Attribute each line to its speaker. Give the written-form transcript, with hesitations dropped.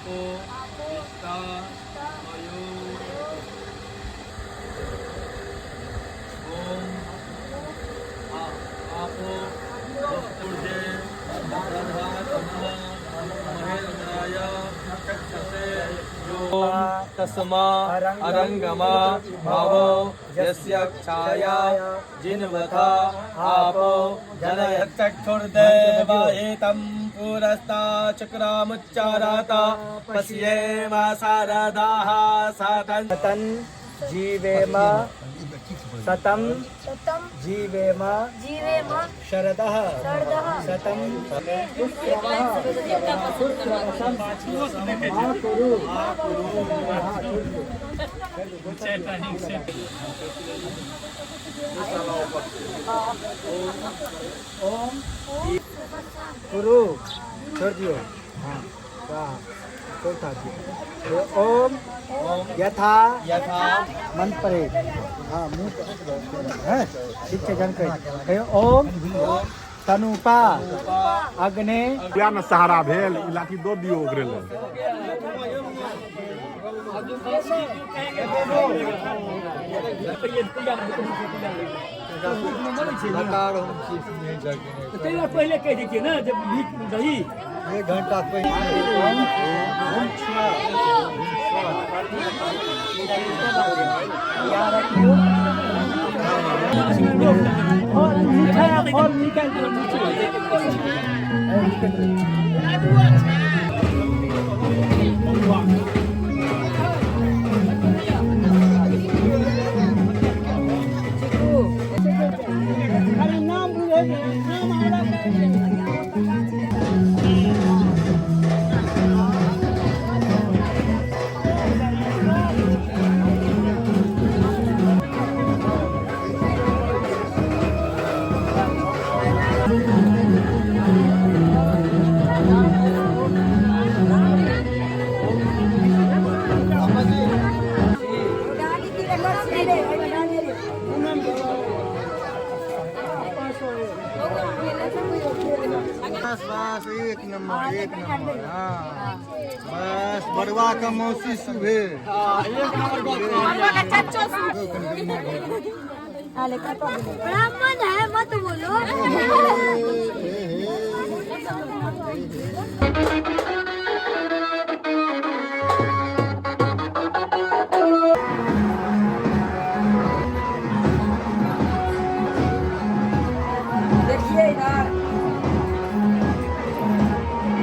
Speaker 1: आपो निष्ठा मयो ओम आपो ऊर्जे महेंद्राय चक्षसे तस्मा अरंगमा भावो यस्य छाया जिन्वथा आपो जनय चक्षुर्देव एतं पुरस्ता चक्रामुच्चाराता पश्येम शारदाः
Speaker 2: सतन जीवेम सतम जीवेम
Speaker 3: जीवेम
Speaker 2: शरदः
Speaker 3: शरदः
Speaker 2: शतम कुरु ओम कुरु छोड़ दियो। हाँ वाह चौथा दियो। ओम यथा
Speaker 1: यथा
Speaker 2: मन परे। हाँ मुँह है ठीक है जानकारी। ओम तनुपा अग्नि
Speaker 4: किया ने सहारा भेल ई लाठी दो दियौ ओकरे लग।
Speaker 5: पहिले कहि दै छियै ने जे भीख दही
Speaker 2: एक घंटा पहले।
Speaker 6: बस बस एक नंबर हाँ बस बड़ुआ का मौसी सुबह।
Speaker 3: ब्राह्मण है मत बोलो।